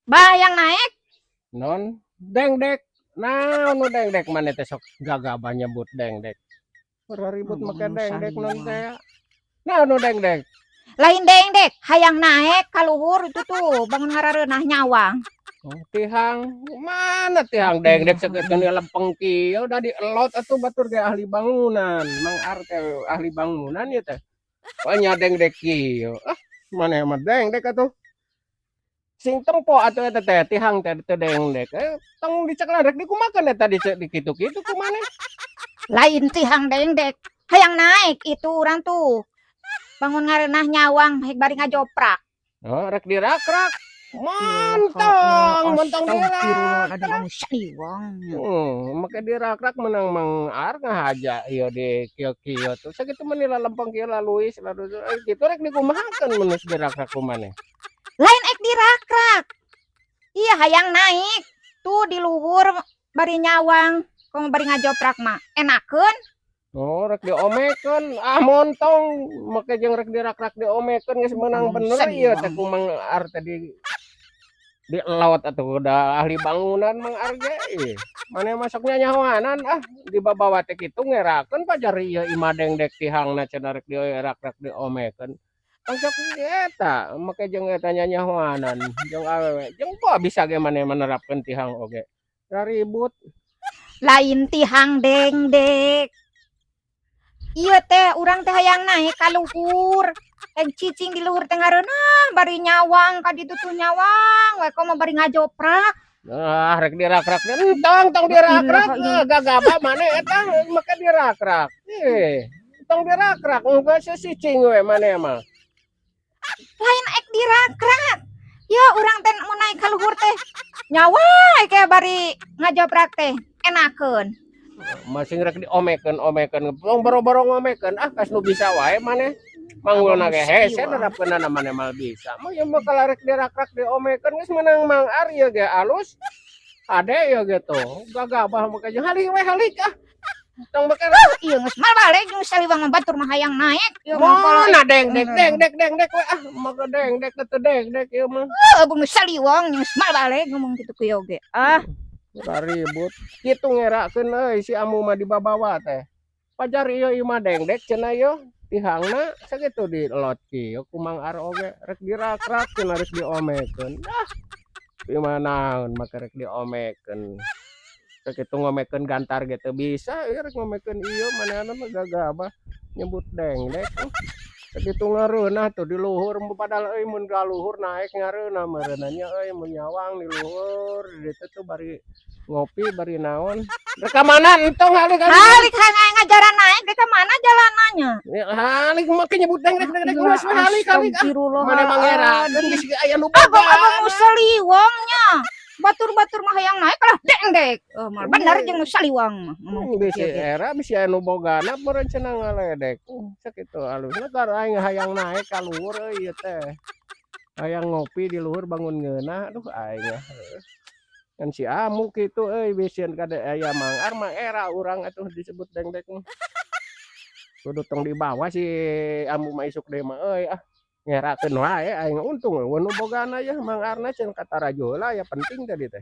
Bah, hayang naik. Non dengdek. Naon nu dengdek? Maneh teh sok gagabah nyebut dengdek. Ribut make dengdek non teh. Naon nu dengdek? Lain dengdek, hayang naik ka luhur itu tuh, bangun ngarareunah nyawang. Oh, tihang mana tihang dengdek sakitu lempeng kieu da dielot atuh, batur ge ahli bangunan. Mang Ar teh ahli bangunan ieu teh. Nya dengdek kieu. Ah, maneh mah dengdek atuh. Sing tempo atuh eta teh, tihang teh teu dengdek. Eh, tong dicekelan, rek dikumakeun eta di kitu-kitu ku maneh. Lain tihang dengdek, hayang naik itu urang tuh. Bangun ngareunah nyawang hek bari ngajoprak. Oh, rek dirakrak. Montong, montong dirakrak. Saliwang. Make dirakrak menang Mang Ar ngahaja ieu di kieu-kieu tuh. Sakitu mah lempeng kieu laluis lalu kitu rek dikumahakeun mun geus dirakrak ku maneh? Lain ek dirakrak. Iya, hayang naik. Tuh di luhur bari nyawang, komo bari ngajoprak mah. Enakeun. Oh, rek diomekeun. Ah, montong make jeung rek dirakrak diomekeun geus meunang bener ieu teh ku Mang Ar teh di elot atuh, da ahli bangunan Mang Ar ge. Ih, maneh mah sok nyanyahoanan ah, dibabawa teh kitu ngerakeun pajar ieu imah dengdek tihangna cenah rek dirakrak diomekeun. Tong sok eta make jeung eta nyanyahoanan jeung awewe jeung poa bisa ge maneh menerapkeun tihang oge. Raribut. Lain tihang dengdek. Ieu teh urang teh hayang naik ka luhur. Hek cicing di luhur teh ngareunah bari nyawang ka ditu tuh, nyawang we komo bari ngajoprak. Ah, rek dirakrak entong, tong dirakrak, gagabah maneh eta make dirakrak. Eh, tong dirakrak geus cicing we maneh mah. Lain ek dirakrak. Ya urang teh mau naik ka luhur teh. Nyawang kayak bari ngajoprak teh enakeun. Masih rek diomekeun omekeun, tong boro-boro ngomekeun ah, kas nu bisa wae maneh. Manggulna ge hese nerapkeunana, maneh mah bisa. Mah ieu mah kalau rek dirakrak diomekeun geus meunang Mang Ar ieu ge alus. Ade ieu ge tuh, gagabah make jeung halik we, halik ah. Tong make Iya, geus mal balik jeung saliwang mah, batur mah hayang naik. Ieu mah kalau Mana dengdek dengdek dengdek we ah, make dengdek teu dengdek ieu mah. Heuh, geus saliwang geus mal balik ngomong kitu ku oge. Ah, Ribut. Kitu ngerakeun euy, si Amu mah dibabawa teh. Pajar ieu imah dengdek cenah ieu tihangna sakitu dilot kieu ku Mang Ar oge rek dirakrak cenah rek diomekeun. Ah, ieu naon make rek diomekeun. Sakitu ngomekeun gantar ge teu bisa, ieu rek ngomekeun ieu, manehna mah gagabah nyebut dengdek. Sakitu ngareunah tuh di luhur, padahal euy mun ka luhur naek ngareunah meureunna nya euy, mun nyawang di luhur di ditu tuh bari ngopi bari naon. Rek ka mana? Entong, halik, halik. Halik, hayang ngajaran naik dek ka mana jalanannya? Ya, halik make nyebut dengdek dengdek, geus we halik, halik ah. Maneh mah ngerakeun geus aya nu Abang abang boga. Nu saliwangnya. Batur-batur mah hayang naik lah dengdek. Oh, mah bener jeung nu saliwang mah ngomong kitu Bisi kieu ge. Era bisi anu bogana meureun cenah ngaledek. Sakitu alusna tar aing hayang naik ka luhur euy ieu teh. Hayang ngopi di luhur bangun ngeunah, aduh aing ah. Kan si Amu kitu euy, bisieun kade aya Mang Ar mah era urang atuh disebut dengdek mah. Kudu tong dibawa si Amu mah isuk deui mah euy ah. Ngerakeun wae aing, untung euweuh nu bogana yeuh, Mang Arna cenah kataraju heula ya penting tadi teh.